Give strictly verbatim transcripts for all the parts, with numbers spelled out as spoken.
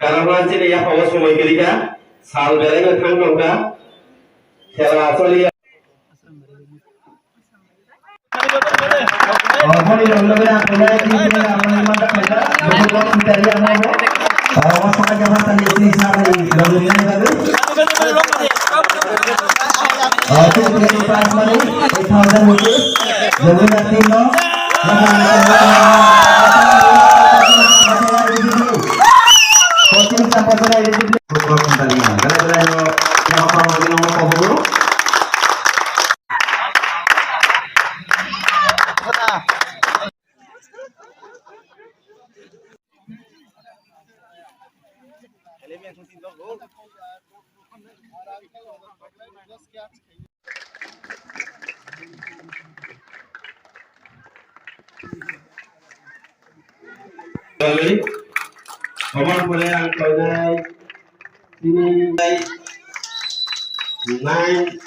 Karon chini yaphao somoi kwrwi kha, sal belai no thang tong kha, khela choli ya. Oman pore ang tongnai, tini nine,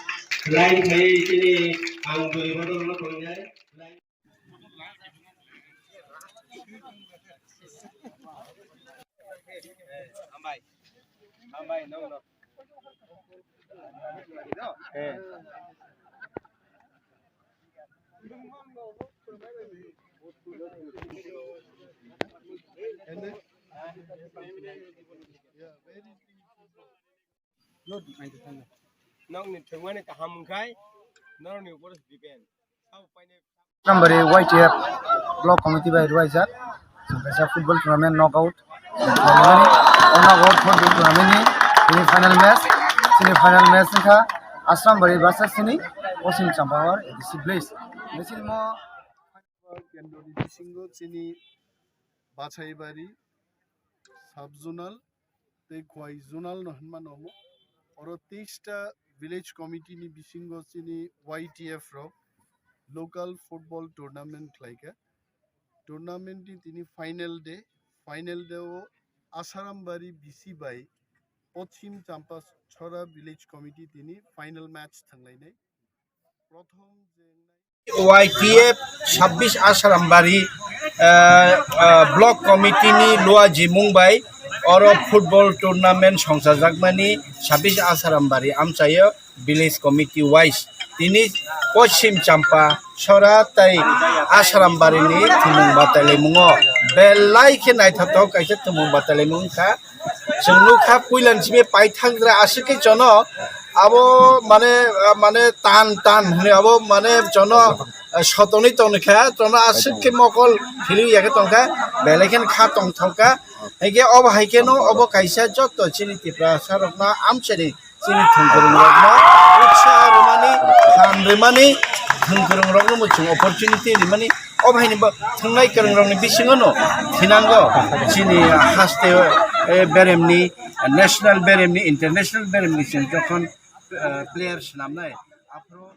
nine khai tini ang bwrwi bodol no tongnai. Hambai. Hambai, no, no. Eh. Nokni thwngmani kaham wngkhai, norokni upor se depend. Sabo painai. Asrambari Y T F Block Committee bai rwuaijak, chwng kaisa football tournament knockout. O knockout football tournament ni, ni final match, semi final match wngkha Asrambari versus chini Poschim Champahor A D C Village. Bini simi mo kendroni bisingo chini Bachaibari sub zonal tei Khowai zonal no hinma no omo. Oro teis ta village committee ni bisingo chini Y T F rok local football tournament khlaikha. Tournament ni tini final day, final day o Asarambari B C bai Poschim Champachhora village committee tini final match thanglainai. Prothom je Y T F sabbish Asarambari, ah, ah, Block Committee ni lua jimung bai oro football tournament songchajakmani sabbish Asarambari amchaio village committee wise tini Poschim Champa Sora tei Asarambari ni thumung batalaimungo belai khe naithothok kaisa thumung batalaimung wngkha. Chwng nukha puilani simi paithakgra aswk khe jono abo mane, mane tan tan hwnwi abo mane jono, eh, sotonwi tongkha, jono aswk khe mokol philwi ya khe tongkha, belai kheno kha tongthokha. Hinkhe obo hai kheno obo kaisa joto chini Tiprasa rokno amchaini chini thwngkwrwng rokno utsaho rwmani, phan rwmani, thwngkwrwng rokno bo chwng opportunity rwmani, o bahaini bo thwngnai kwrwng rokni bisingo no thinango chini haste, eh, beremni, national beremni, international beremni chwng jokhon, eh, player swnamnai, aphuru